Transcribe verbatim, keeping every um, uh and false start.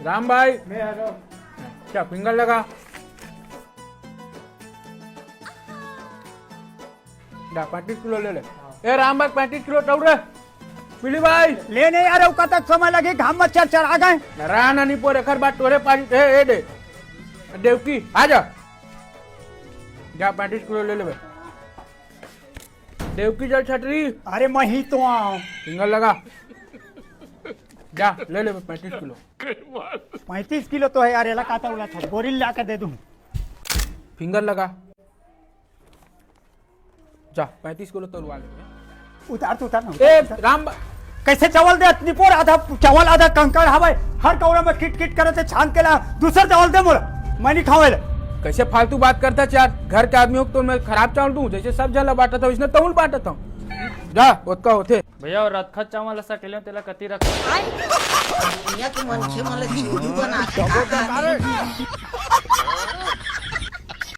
राम भाई, मैं आ रहा हूँ। क्या फिंगर लगा? जा, पैंतीस किलो ले ले। ए राम भाई, पैंतीस किलो तौल रे। पीली भाई। ले नहीं यार, ओका तक समय लगे, घाम में चर चर आ गए। रान नहीं पोर एकर बात तोरे पारी ए, ए दे। देवकी, आ जा। जा, पैंतीस किलो ले लेबे। देवकी जल छटरी। अरे मैं ही तो आऊं। फिंगर लगा। जा, ले लेबे पैंतीस किलो। पैंतीस किलो तो है यार, एला काटा उला छट, बोरी ला के दे दूं। फिंगर लगा। जा, पैंतीस किलो तौलवा ले। उतार तो, उतार ना। ए, राम बा- कैसे चावल दे? अतनी पोर आधा चावल, आधा कंकड़ हवे। हर कौड़ा में किट किट करे ते छान के ला, दूसर चावल दे मोला, मैं नहीं खावे ले। कैसे फालतू बात करता यार? घर के आदमी हो तो मैं खराब चावल दूं? जैसे सब जला बांटत हूँ, इसने तौल बांटत हूँ। जा, ओतका होथे। भैया, और रतखत चावल ऐसा के तेला कति रख। दुनिया के मनखे मन ला चूरू बना के खा खा के